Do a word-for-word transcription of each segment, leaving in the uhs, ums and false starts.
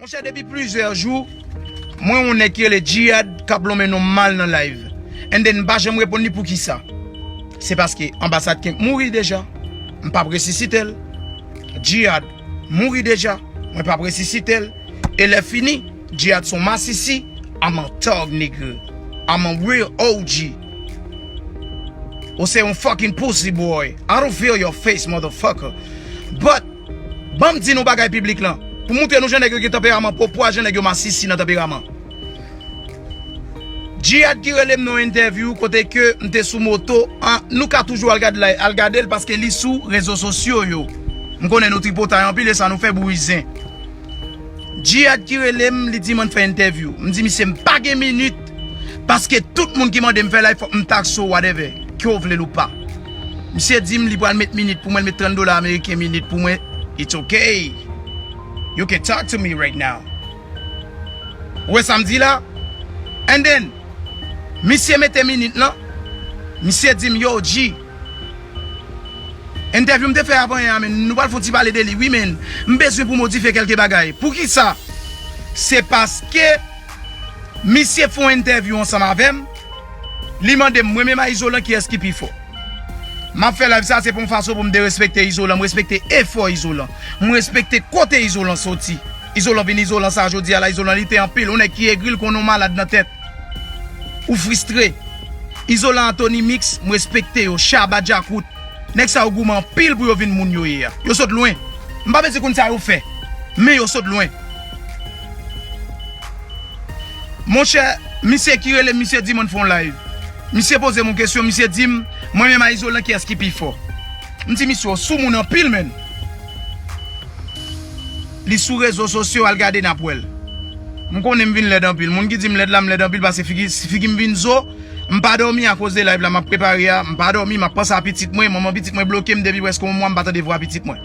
Chè, depi plizyè jou, mwen yon nèg ki rele Jihad k ap lonmen non m mal nan live. And then m pa janm reponn li. Poukisa? Se paske anbasad Kenk mouri deja. M p ap resisite l. Jihad mouri deja. Mwen p ap resisite l. E lè fini, Jihad se yon masisi. I'm a thug nigga. I'm a real O G. Ou se yon fucking pussy boy. I don't feel your face, motherfucker. But, ban m di nou bagay piblik lan. Pou montre nou jan nèg yo gen tanperaman, pwopwa jan nèg yo masisi nan tanperaman. Jihad ki rele m nan yon entèvyou kote ke m te sou moto. An, nou ka toujou al gad la, al gade l paske li sou rezo sosyo yo. M konnen nou tripotay anpil e sa nou fè bouyi zen. Jihad ki rele m, li di m ann fè entèvyou. M di misye m pa gen minit paske tout moun ki mande m fè live fòk m takse w, whatever. Ke w vle l ou pa. Misye di m li pral met minit pou mwen, l met trant dola ameriken minit pou mwen. It's okay. You can talk to me right now. Ou wè sa m di la? And then, misye mete minit lan. Misye di m, yo, G, entèvyou m te fè avan yè a, men nou pral fè yon ti pale de li, wi, men m bezwen pou modifye kèlke bagay. Poukisa? Se paske misye fè yon entèvyou ansanm avè m. Li mande m, mwen menm a Izolan, kiyès ki pi fò? M ap fè live sa, se pa yon fason pou m derespekte Izolan. M respekte efò Izolan. M respekte kote Izolan soti. Izolan vin Izolan sa jodi a la, Izolan lite anpil. Yon nèg ki egri, l konn yon malad nan tèt. Ou fristre. Izolan, Anthony Mix, m respekte yo. Shabba Djakout. Nèg sa yo goumen anpil pou yo vin moun yo ye a. Yo sot lwen. M pa bezwen konn sa yo fè. Men yo sot lwen. Monchè, misye ki rele m, misye di m ann fè yon live. Misye poze m yon kesyon, misye di m, mwen menm a Izolan, kiyès ki pi fò? M di misye, w sou moun anpil, menn. Li sou rezo sosyo, al gade n ap wè l. M konnen m vin lèd anpil. Moun ki di m lèd la, m lèd anpil paske figi, figi m vin zo. M pa dòmi akoz de live la, m ap prepare a. M pa dòmi, m ap panse a pitit mwen. Manman pitit mwen bloke m depi prèske yon mwa, m pa tande vwa pitit mwen.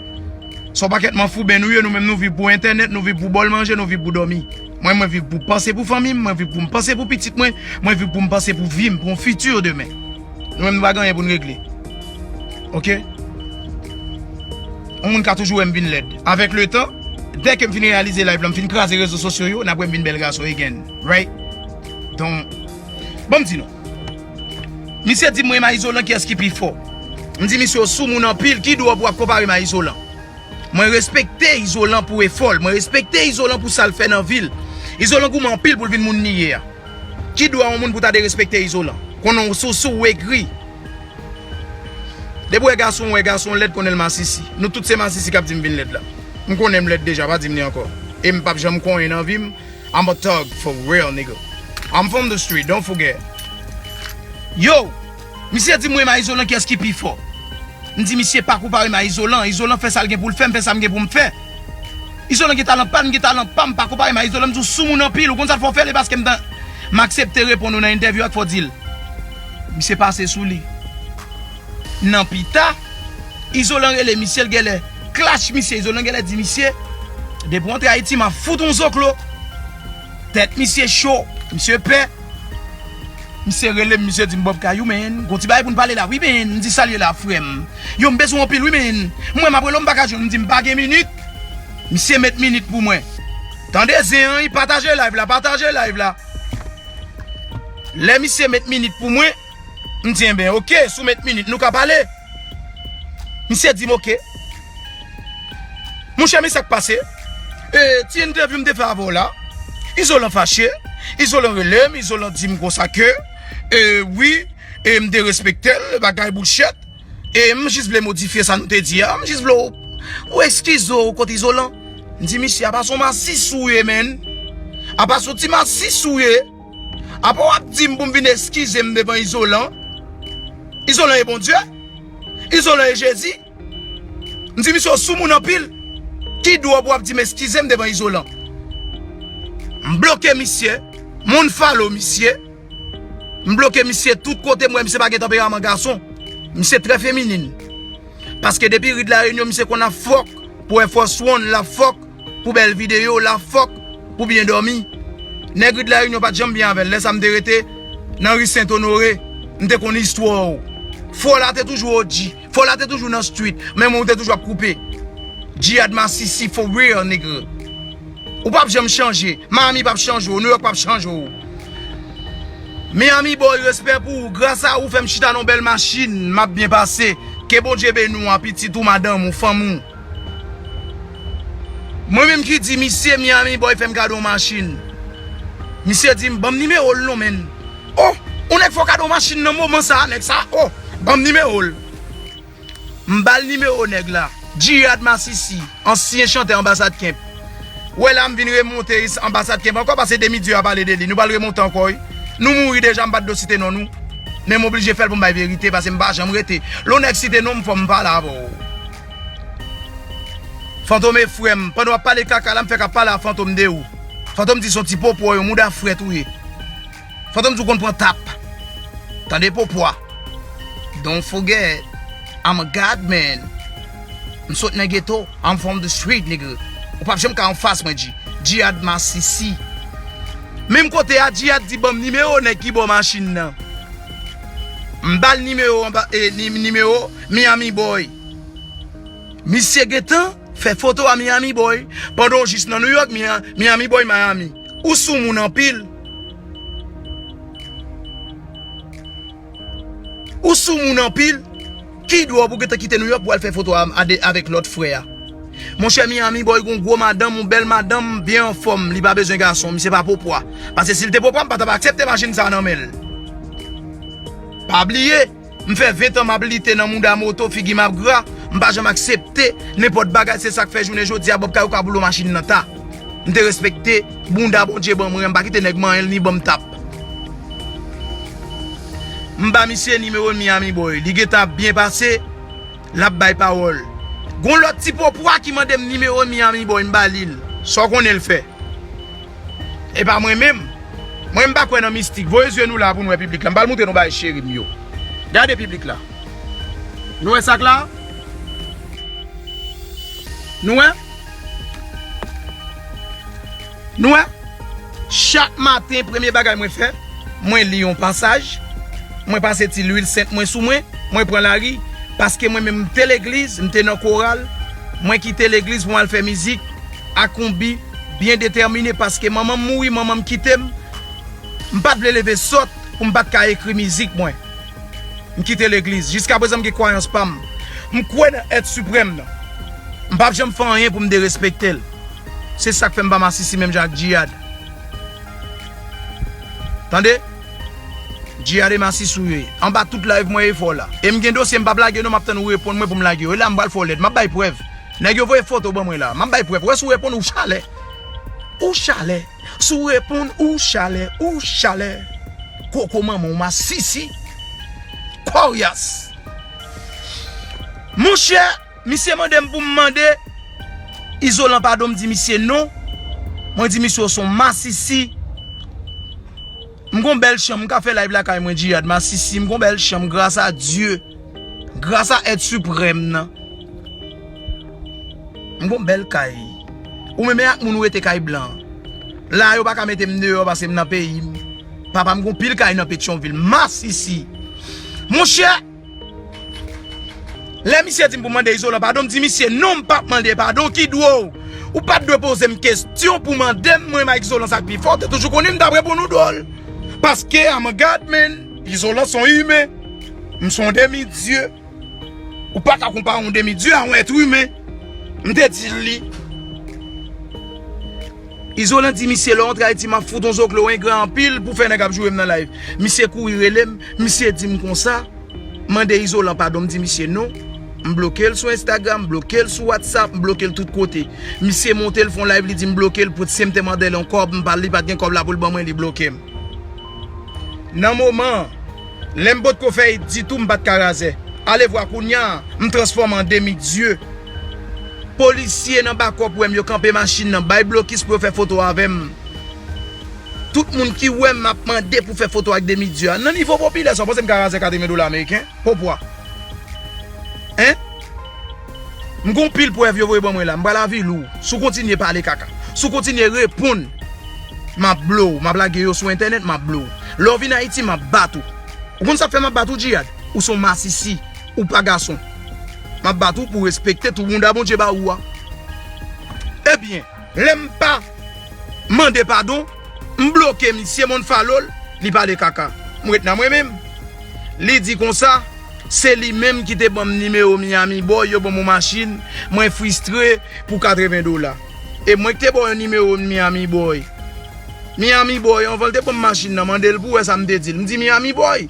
Se yon pakèt manfouben nou ye, nou menm nou viv pou entènèt, nou viv pou bòl manje, nou viv pou dòmi. Mwen, mwen viv pou panse pou fanmi m, mwen viv pou m panse pou pitit mwen, mwen viv pou m panse pou vi m, pou yon fiti demen. Nou menm nou pa gen anyen pou n regle. Oke? Yon moun ka toujou wè m vin lèd. Avèk letan, dèke m fin reyalize live lan, m fin kraze rezo sosyo yo, n ap wè m vin bèl gason again. Right? Donk, ban m di nou. Misye di m, mwen menm a Izolan, kiyès ki pi fò? M di misye, w sou moun anpil, ki dwa pou w ap konpare m a Izolan? Mwen respekte Izolan pou efò l, mwen respekte Izolan pou sa l fè nan vi l. Izolan goumen anpil pou l vin moun li ye a. Ki dwa yon moun pou ta derespekte Izolan? Konnen w sou, sou w egri. Depi w wè gason, w wè gason lèd, konnen l masisi. Nou tout se masisi k ap di m vin lèd la. M konnen m lèd deja, pa di m li ankò. E m p ap janm konyen nan vi m. I'm a thug for real, nigga. I'm from the street, don't forget. Yo, misye di m, mwen menm a Izolan, kiyès ki pi fò? M di misye, pa konpare m a Izolan. Izolan fè sa l gen pou l fè, m fè sa m gen pou m fè. Izolan gen talan pa l, m gen talan pa m, pa konpare m a Izolan. M di w sou moun anpil, ou konn sa k fè w fè l, e paske m ta, m aksepte reponn ou nan entèvyou a k fè w di l. Misye pase sou li. Nan pita, Izolan rele misye, l genlè klash misye, Izolan genlè di misye, depi w antre Ayiti, m a fout yon zoklo. Tèt misye cho, misye pè. Misye rele m, misye di m, Bob Kayou, man, gon ti bagay pou n pale la, wi, man. M di, sa l ye la, frè m? Yo, m bezwen w anpil, wi, man. M wè m ap rele w, m pa ka jwenn w. M di, m pa gen minit. Misye met minit pou mwen. Tande zen an, wi, pataje live la, pataje live la. Lè misye met minit pou mwen, m di, enben, oke, si w met minit, nou ka pale. Misye di m, oke. Monchè, men sa k pase. E, ti entèvyou m te fè avè w la, Izolan fache. Izolan rele m, Izolan di m konsa ke, e, wi, e, m derespekte l, bagay boulshèt. E m jis vle modifye sa nou te di a. M jis vle w, w eskize w kot Izolan. M di, misye, apa se yon masis ou ye, man? Apa se yon ti masis ou ye? Apa w ap di m pou m vin eskize m devan Izolan? Izolan e Bondye? Izolan e Jezi? M di misye, w sou moun anpil. Ki dwa pou w ap di m eskize m devan Izolan? M bloke misye. Moun follow misye. M bloke misye tout kote m wè misye pa gen tanperaman gason. Misye trè feminin. Paske depi rid Lareyinyon, misye konn ap fòk pou Air Force One, l ap fòk pou bèl videyo, l ap fòk pou byen dòmi. Nèg rid Lareyinyon pa t janm byen avè l. Lè sa m te rete nan ri Sent Onore, m te konn istwa w. Fò la te toujou O G. Fò la te toujou nan street. Men mwen ou te toujou ap koupe. Jihad masisi for real, nigga. Ou p ap janm chanje. Miami p ap chanje w. New York p ap chanje w. Miami Boy, respè pou ou. Gras a ou fè m chita nan yon bèl machin. M ap byen pase. Ke Bondye beni w, a pitit ou, madanm ou, fanmi w. Mwen menm ki di misye Miami Boy fè m kado yon machin. Misye di m, "Ban m nimewo l non, menn." Oh, yon nèg fè w kado machin nan moman sa a, nèg sa, oh, ban m nimewo l. M ba l nimewo nèg la. Jihad Masisi, ansyen chantè Anbasad Kemp. Wè la, m vin remonte Anbasad Kemp ankò, paske Demi Dye a pale de li. Nou pral remonte ankò, wi. Nou mouri deja, m pa t dwe site non nou. Men m oblije fè l pou m bay verite, paske m pa janm rete. Lè yon nèg site non m, fò m pale avè w. Fantom e frè m. Pandan w ap pale kaka la, m fèk ap pale a Fantom de ou. Fantom di se yon ti popwa, yon mouda frèt ou ye. Fantom di w konn pran tap. Tande popwa. Don't forget, I'm a God man. M sot nan geto, I'm from the street, nigga. Ou p ap janm ka anfas mwen, G. Jihad Masisi. Menm kote a, Jihad di ban m nimewo nèg ki bò machin nan. M ba l nimewo anba, e, ni-, nimewo Miami Boy. Misye gentan fè foto a Miami Boy pandan w jis nan New York, Mia-, Miami Boy, Miami. Ou sou moun anpil. Ou sou moun anpil. Ki dwòl pou gentan kite New York pou al fè foto a, a de, avèk lòt frè a. Monchè, Miami Boy gon gwo madanm, yon bèl madanm, byen anfòm, li pa bezwen gason, misye pa popwa. Paske si l te popwa, m pa t ap aksepte machin sa a nan men l. Pa bliye, m fè ven tan m ap lite nan mouda moto, figi m ap gra, m pa janm aksepte nenpòt bagay, se sa k fè jounen jodi a, Bob Kayou ka boule machin nan ta. M te respekte bounda Bondye ban mwen an, m pa kite nèg manyen l ni ban m tap. M ba misye nimewo Miami Boy. Li gentan ap byen pase, l ap bay pawòl. Gon lòt ti popwa ki mande m nimewo Miami Boy, m ba li l. Sa w konnen l fè? E pa mwen menm. Mwen, m pa kwè nan mistik. Voye zye nou la pou n wè piblik la. M pral montre nou bagay cheri m yo. Gade piblik la. Nou wè sa k la? Nou wè? Nou wè? Chak maten, premye bagay mwen fè, mwen li yon pasaj, mwen pase ti lwil sent mwen sou mwen, mwen pran lari, paske mwen menm m te legliz, m te nan koral, mwen kite legliz pou m al fè mizik, ak yon bi byen detèmine, paske manman m mouri, manman m kite m, m pa t vle leve sòt pou m pa t ka ekri mizik mwen. M kite legliz. Jiskaprezan m gen kwayans pa m. M kwè nan èt siprèm nan. M p ap janm fè anyen pou m derespekte l. Se sa k fè m pa masisi menm jan ak Jihad. Tande? Jihad e masisi w ye. Anba tout live mwen e fò la. E m gen dosye m p ap lage non, m ap tann ou reponn mwen pou m lage yo. E la m pral fè w lèd. M ap bay prèv. Nèg yo voye foto ban mwen la. M ap bay prèv. Wè si w reponn ou chalè. Ou chalè. Si w reponn ou chalè, ou chalè. Koko manman w masisi. Kòryas. Monchè, misye mande m pou m mande Izolan padon, m di misye non. Mwen di misye w se yon masisi. M gon bèl chanm, m ka fè live lakay mwen, Jihad masisi, m gon bèl chanm, gras a Dye. Gras a èt siprèm nan. M gon bèl kay. Ou menm e ak moun ou rete kay blan. La yo pa ka mete m deyò paske m nan peyi m. Papa m gon pil kay nan Petyonvil. Masisi. Monchè, lè misye di m pou mande Izolan padon, m di misye non, m p ap mande padon, ki dwo w? Ou pa t dwe poze m kesyon pou mande m, mwen Mike Izolan sa k pi fò, ou te toujou konnen m t ap reponn ou dwòl. Paske I'm a God man, Izolan se yon imen. M se yon demi dye. Ou pa ka konpare yon demi dye a yon èt imen. M te di l li. Izolan di misye lè w antre Ayiti m ap fout yon zoklo engra anpil pou fè nèg ap joure m nan live. Misye kouri rele m, misye di m konsa, mande Izolan padon, m di misye non. M bloke l sou Instagram, m bloke l sou WhatsApp, m bloke l tout kote. Misye monte l fè yon live, li di m bloke l, poutsi m te mande l yon kòb, m pa, li pa t gen kòb la pou l ban mwen, li bloke m. Nan moman an, lè m potko fè it ditou, m pa t ka razè. Alevwa kounye a, m transfòme an demi dye. Polisye nan bakòp wè m, yo kanpe machin nan, bay blokis pou yo fè foto avè m. Tout moun ki wè m ap mande pou fè foto ak demi dye a. Nan nivo popilè sa, w panse m ka razè katreven dola ameriken? Popwa. Hein? M gon pil prèv yo voye ban mwen la. M pral avili w. Si w kontinye pale kaka. Si w kontinye reponn, m ap blow w. M ap lage yo sou entènèt, m ap blow w. Lè w vin Ayiti, m ap bat ou. Ou konn sa k fè m ap bat ou, Jihad? Ou se yon masisi. Ou pa gason. M ap bat ou pou w respekte tou bounda Bondye ba ou a. Ebyen, lè m pa mande padon, m bloke misye, m unfollow l, li pale kaka. M ret nan mwen menm. Li di konsa, se li menm ki te ban m nimewo Miami Boy, yo ban m yon machin, mwen fristre pou katreven dola. E mwen ki te ba w nimewo Miami Boy. Miami Boy, anvan l te ban m machin nan, mande l pou wè sa m te di l. M di, Miami Boy,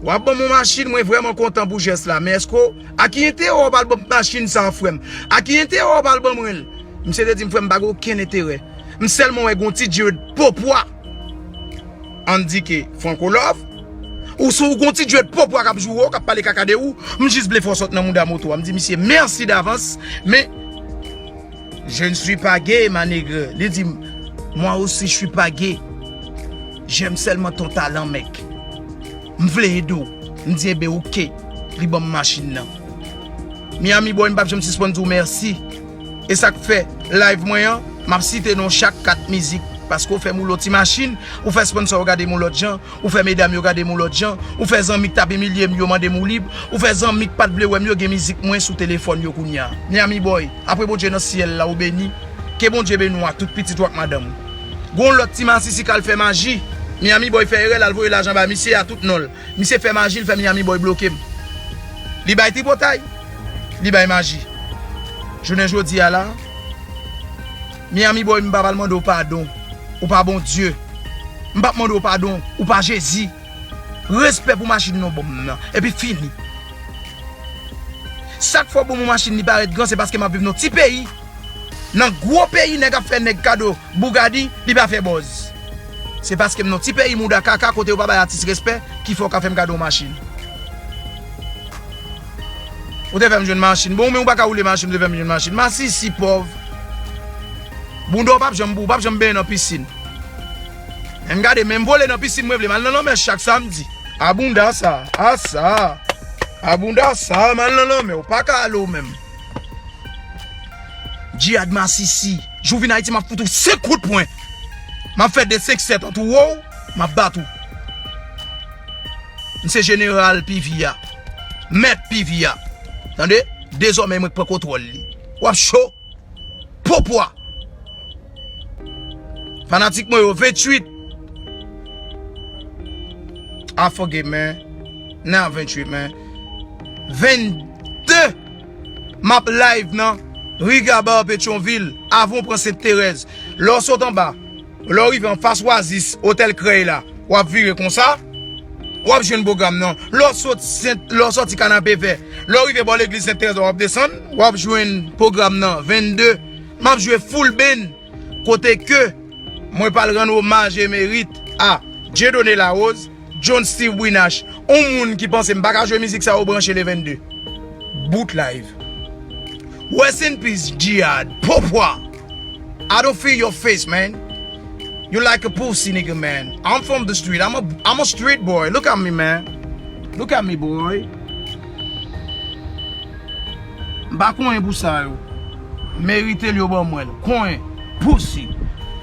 w ap ban m yon machin, mwen vrèman kontan pou jès la, men èske w, a ki enterè w pral ban m machin sa a, frè m? A ki enterè w pral ban mwen l? Misye te di m, frè m, m pa gen okenn enterè. M sèlman wè gen yon ti djed popwa. Ann di ke Franco Love, ou sou gon ti djed popwa k ap joure w, k ap pale kaka de ou, m jis vle fè w sot nan mouda moto a. M di misye, mèsi davans, men je ne suis pas gay, ma nègre. Li di m, moi aussi, je suis pas gay. J'aime seulement ton talent, mec. M vle ede w. M di, enben, oke. Li ban m machin nan. Miami Boy, m p ap janm sispann di w mèsi. E sa k fè live mwen an, m ap site non chak kat mizik. Paske w fè m woule yon ti machin, ou fè sponsò yo gade m yon lòt jan, ou fè medam yo gade m yon lòt jan, ou fè zanmi k t ap imilye m yo mande m woulib, ou fè zanmi k pa t vle wè m yo gen mizik mwen sou telefòn yo kounye a. Miami Boy, apre Bondye nan syèl la ou beni, ke Bondye beni w ak tout pitit ou ak madanm ou. Gon lòt ti masisi k al fè maji, Miami Boy fè erè l al voye lajan ba misye a tout non l. Misye fè maji, l fè Miami Boy bloke m. Li bay tripotay, li bay maji. Jounen jodi a la, Miami Boy, m pa pral mande w padon. Ou pa Bondye. M p ap mande w padon. Ou pa Jezi. Respè pou machin non ban m nan. Epi fini. Sa k fè w ban m yon machin li parèt gran, se paske m ap viv nan ti peyi. Nan gwo peyi, nèg ap fè nèg kado Bugatti, li pa fè buzz. Se paske m nan ti peyi mouda kaka kote yo pa bay atis respè ki fè w ka fè m kado machin. Ou te fè m jwenn machin. Bon, ou menm ou pa ka woule machin, ou te fè m jwenn machin. Masisi pòv. Bounda w p ap janm, ou p ap janm benyen nan pisin. Men m gade, men m vole nan pisin, mwen vle m al nan lanmè chak samdi. A bounda sa, a sa. A bounda sa, m al nan lanmè, ou pa ka ale ou menm. Djihad masisi. Jou vin Ayiti, m ap fout ou senk kout pwen. M ap fè de senk sèt ant ou, w, m ap bat ou. M se jeneral P V a. Mèt P V a. Tande? Dezòmè, mwen k pran kontwòl li. W ap cho. Popwa. Fanatik mwen yo, venntuit. I forget, man. Not venntuit, man. Vennde. M ap live nan Rigabar Petyonvil, avan w pran Sent Terèz. Lè w sot anba, lè w rive anfas Oasis, Otèl Krèy la, w ap vire konsa, w ap jwenn pwogram nan. Lè w sot Sent, lè w sòti Kanapevè, lè w rive bò legliz Sent Terèz la, w ap desann, w ap jwenn pwogram nan, vennde. M ap jwe full band, kote ke mwen pral rann omaj e merit a Dieudonné Larose, John Steve Brinache, on moun ki panse m pa ka jwe mizik sa yo branche le vennde. Bout live. Rest in peace, Jihad. Popwa. I don't feel your face, man. You like a pussy nigga, man. I'm from the street. I'm a, I'm a street boy. Look at me, man. Look at me, boy. M pa konyen pou sa yo. Merite l yo ban mwen l. Konyen. Pussy.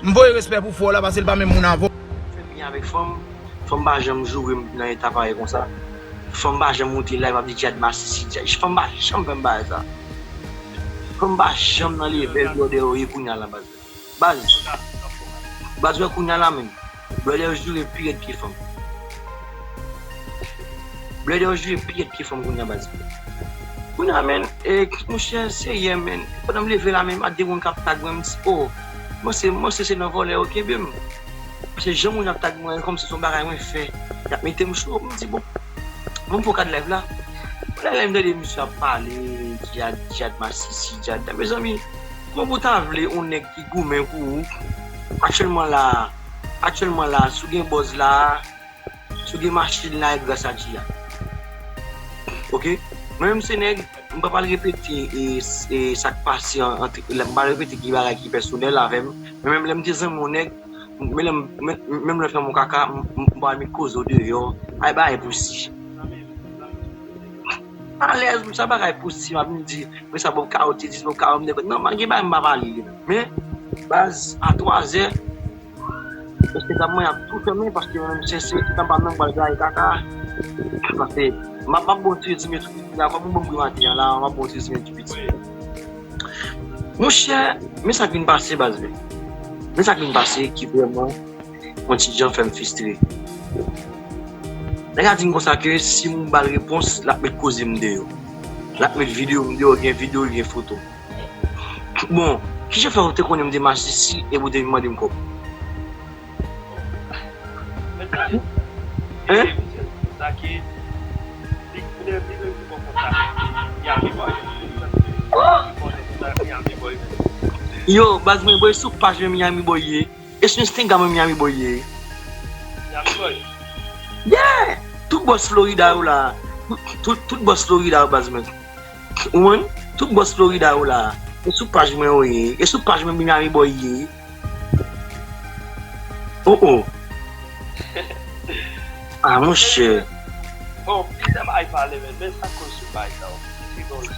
M voye respè pou fò la paske l pa menm moun avè w. Fè byen avèk fanm. Fanm pa janm joure m nan eta parèy konsa. Fanm pa janm moute live ap di Djihad masisi, Djihad. Fanm pa janm fè m bagay sa. Fanm pa janm nan level brother yo ye kounye a la, baz. Baz. Baz, wè kounye a la menm. Brother yo joure pi rèd ke fanm. Brother yo joure pi rèd ke fanm kounye a, baz. Kounye a, men, e, monchè, serye, men. Pandan m leve la, men, a de moun k ap tag mwen, m di, oh, mwen se, mwen se, se nan vòlè yo kenbe m. Paske jan moun ap tag mwen, kòmsi se yon bagay mwen fè, y ap mete m cho. M di, bon, bon, m fè yon kad live la. Lè, lè m tande misye ap pale, Djihad, Djihad masisi, Djihad. Mezanmi, kòman pou w ta vle yon nèg ki goumen pou ou? Aktyèlman la, aktyèlman la, si w gen buzz la, si w gen machin la, e gras a Djihad. Oke? Mwen menm se nèg, m pa pral repete, e, e, sa k pase an, ant, m pa pral repete ki bagay ki pèsonèl avè m. Men menm lè m te zanmi yon nèg, men lè m, men, menm lè l fè m yon kaka, m, m, m pa met koze w deyò. Ay, bagay pussy. Alèz, m sa bagay pussy, m ap vin di, men sa Bob Caro te di, Bob Caro m te kwè. Non, m gen bagay m pa pale li. Men, baz, a twazè, paske dam mwen ap tou fèmen, paske mwen menm sensè, tan pa menm pral gaye kaka. Paske, m ap, m ap bon ti rezime tou piti la, kòm ou ban m bri maten an la, m ap bon ti rezime tou piti. Monchè, men sa k vin pase, baz, men. Men sa k vin pase ki vrèman yon ti jan fè m fistre. Nèg la di m konsa ke si m ba l repons, l ap met koze m deyò. L ap met videyo m deyò, gen videyo, gen foto. Bon, kijan fè w te konnen m te masisi epi w te vin mande m kòb? Hein? Yo, baz mwen, boy, sou paj mwen Miami Boy ye. E sou Instagram mwen Miami Boy ye. Yeah! Tout bòs Florida yo la. Tout, tout, tout bòs Florida yo, baz mwen. Ou konprann? Tout bòs Florida yo la. E sou paj mwen yo ye. E sou paj mwen Miami Boy ye. Oh, oh. Ah, monchè. Bon, plis sa bay pale, men, men sa koz sou bay sa, w. Se bon, sou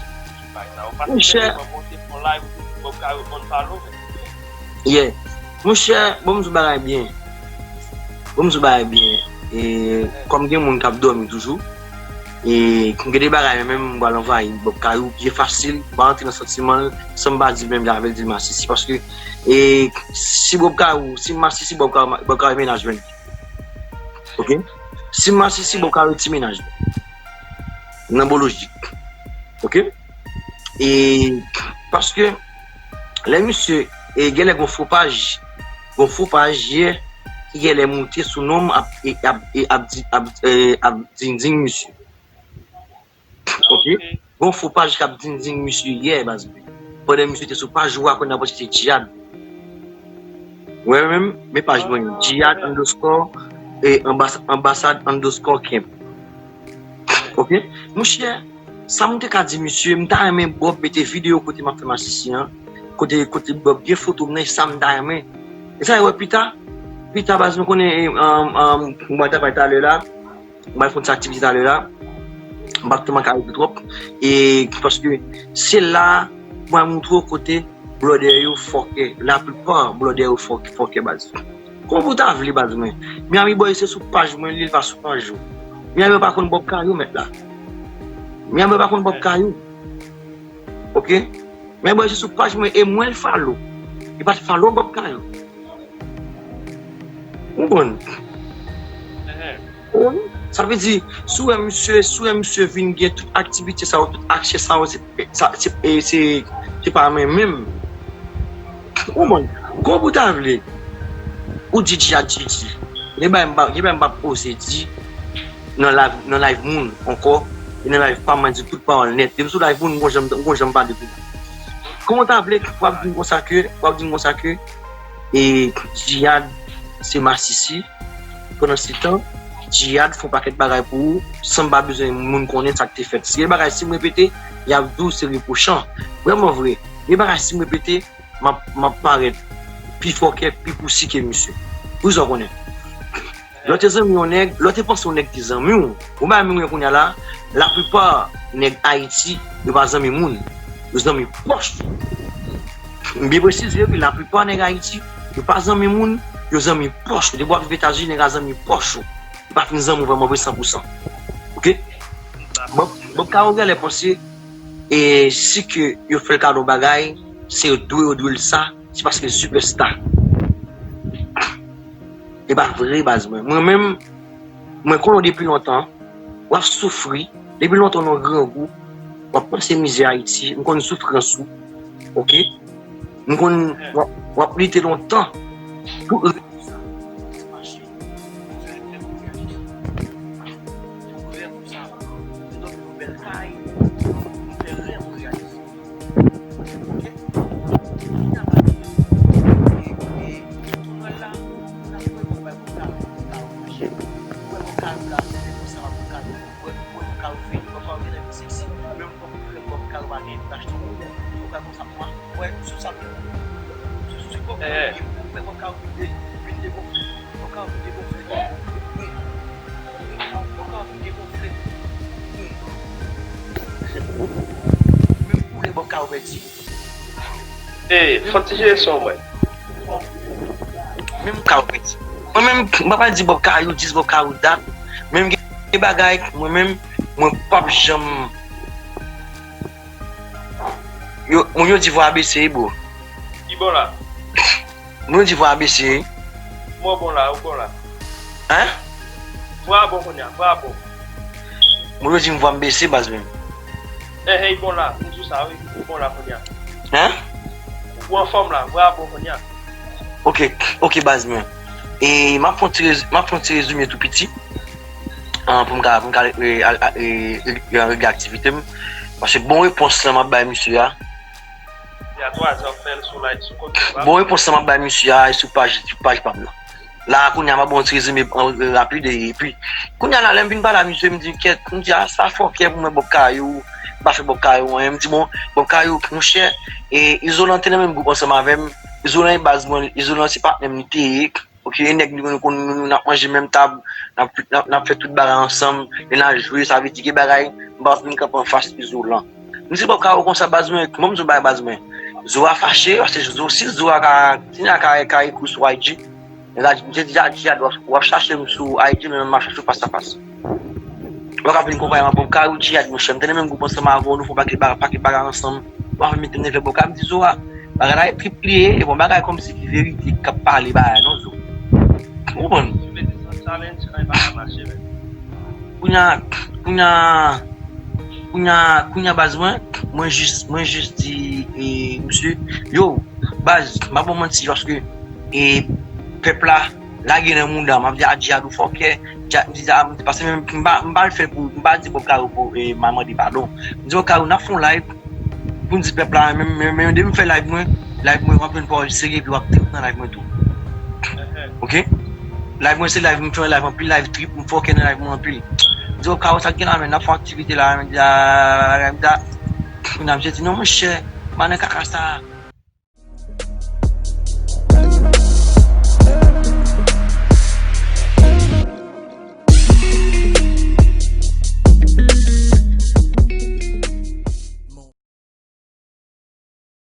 bay sa, w. Paske monchè, lè mwen monte fon live, ou di Bob Karo konn pale, men. Yeah. Monchè, bon, m di w bagay byen. Bon, m di w bagay byen. E, kòm gen moun k ap dòmi toujou, e, m gen de bagay, men, menm m pral anvayi Bob Karo byen fasil, m pa rantre nan santiman l, san m pa di menm jan avè l, di l masisi. Paske, e, si Bob Karo, si m masisi Bob Karo, Bob Karo menaj mwen. Ok? Si m masisi Bob Karo ti menaj mwen. Nan bon lojik. Ok? E, paske, lè misye, e, genlè gon fo paj, gon fo paj yè, ki genlè moute sou non m ap, e, ap, e, ap di, ap, e, ap dindin misye. Ok? Gon fo paj k ap dindin misye yè, baz mwen. Pandan misye te sou paj ou a, kounye a panse se Djihad. Mwen menm, men paj mwen, Djihad underscore, e, anbas-, anbasad underscore camp. Ok? Monchè, sa m te ka di misye, m ta renmen Bob mete videyo kote m ap fè masisi an, kote, kote Bob gen foto m nan, e sa m ta renmen. E sa, wè, pita, pita, baz, nou konnen, e, um, um, mwen ta pale talè la, m al fè yon ti aktivite talè la, m pa t tèlman ka rete twòp, e paske se la, mwen montre w kote blòdè yo fòkè, laplipa blòdè yo fòkè, fòkè, baz. Kòman pou ta vle, baz mwen? Miami Boy se sou paj mwen li ye, li pa sou paj ou. Miami Boy pa konn Bob Karo, mèt la. Miami Boy pa konn Bob Karo. Ok? Miami Boy se sou paj mwen e mwen l follow. Li pa t follow Bob Karo. Ou konprann? Wi. Sa vle di, si w wè misye, si w wè misye vin gen tout aktivite sa yo, tout aksè sa yo, se, sa, se, e, se, se pa mwen menm. Ou konprann? Kòman pou ta vle? Ou di Djihad Djidji. Gen bagay m pa, gen bagay m pa poze di nan live, nan live moun ankò. E nan live pa m, mwen di tout pawòl nèt. Depi sou live moun, m gon jan, m gon jan m pale tou. Kòman w ta vle w ap di m konsa ke, w ap di m konsa ke, e, Djihad se masisi, pandan se tan, Djihad fè yon pakèt bagay pou ou, san m pa bezwen moun konnen sa k te fèt. Si gen bagay, si m repete, y ap di w se repwochan. Vrèman vre, gen bagay, si m repete, m ap, m ap parèt pi fòkè, pi pousi ke misye. Pou sa w konnen. Lè w te zanmi yon nèg, lè w te panse yon nèg te zanmi w, ou pa menm gen kounye a la, laplipa nèg Ayiti, yo pa zanmi moun. Yo zanmi pòch. M byen presize, wi, laplipa nèg Ayiti, yo pa zanmi moun, yo zanmi pòch. Depi w ap viv Etazini, nèg la zanmi pòch ou. Li pa fin zanmi w vrèman vre san pou san. Ok? Bob, Bob Karo genlè panse, e si ke yo fè l kado bagay, se yo dwe, yo dwe l sa, se paske l sipèsta. E pa vre, baz mwen. Mwen menm, mwen konnen w depi lontan, w ap soufri, depi lontan w nan grangou, w ap panse mizè Ayiti, m konn soufrans ou, ok? M konn, w ap, w ap lite lontan pou reyalize sa. Pou reyalize sa. Ok? Kounye a, e, e, e, tonèl la, n ap wè kòman bagay pou kare, pou kare mache. Ou wè pou kare la, se konsa, pou kare, ou wè, ou wè pou kare fini, pou kare vin seksi. Menm kòm, menm kòm kare pa gen, pou achte yon bagay konsa, pou wè, sou sa, sou, sou, sou, pou wè pou kare vin de, vin degonfle. Pou kare vin degonfle. Wi. Wi, pou kare vin degonfle. Wi. Menm koulè bò kare pèdi. Ey, fò ti jere son mwen. Menm Bob Karo pèdi. Mwen menm, m pa pral di Bob Karo dis, Bob Karo dat. Menm gen, gen bagay, mwen menm, mwen p ap janm. Yo, moun yo di vwa bese, bro. Ki bò la? Moun yo di vwa a bese, wi. Mwen bon la, ou bon la. Hein? Vwa a bon kounye a, vwa a bon. Moun yo di m vwa m bese, baz mwen. Eh, hey, bon la, m di w sa, wi. Ou bon la kounye a. Hein? Ou anfòm la, vwa a bon kounye a. Ok, ok, baz mwen. E m ap fè yon ti rez- m ap fè yon ti rezime tou piti. Ah, pou m ka, pou m ka eh, al- al- eh, eh, regle aktivite m. Paske bon repons lan m ap bay misye a. Ya twa zè w fè l sou live, sou kote w. Bon repons lan m ap bay misye a, e sou paj, sou paj pa m nan. La, kounye a, m ap ba w yon ti rezime an- rapid, epi, kounye a la, lè m vin pale a misye, m di, kèt, m di, a, sa fòkè pou mwen, Bob Kayou, m pa fè Bob Kayou anyen, m di, bon, Bob Kayou, monchè, e Izolan te nan menm gwoup ansanm avè m, Izolan e baz mwen, Izolan se patnè m li te ye, ok, e nèg nou, nou, nou, nou, n ap manje menm tab, n ap, n ap, n ap fè tout bagay ansanm, lè n al jwe, sa vle di gen bagay, m pa vin kanpe anfas Izolan. M di Bob Kayou konsa baz mwen, mwen m di w bagay baz mwen. Zo a fache, paske Zo, si Zo a ka, si nèg ka, ka ekri w sou I G, nèg la di, m te di a Djihad, w ap, w ap chache m sou I G, men m ap chache w fas a fas. W ap vin konpare m ak Bob Kayou, Djihad, monchè, m te nan menm gwoup ansanm avè w, nou fè yon pakèt bagay, pakèt bagay ansanm. W ap vin mete m nan fè Bob Kayou, m di Zo a, bagay la e trip li ye, e bon bagay kòmsi ki verite k ap pale bagay non Zo. Ou konprann? Challenge, an pa ka mache, men. Kounye a, kounye a, kounye a, kounye a baz mwen, mwen jis, mwen jis di e, misye, yo, baz, m pa ba w manti, paske e, pèp la, lage nan mouda, m ap di a Djihad ou fòkè, Djihad, m di sa, m di, paske menm, m pa, m pa l fè pou, m pa di Bob Kayou pou e, m al mande padon. M di Bob Kayou, n ap fè yon live, pou n di pèp la, men, men, men depi m fè live mwen, live mwen w ap jwenn pawòl serye epi w ap trip nan live mwen tou. Ok? Live mwen se live, m fè live anpil, live trip, m fòkè nan live mwen anpil. M di, o, Kayou, sa k gen la, men, n ap fè aktivite la, men, di, a, men, di, a, kounye a, misye di, non, monchè, m pa nan kaka sa,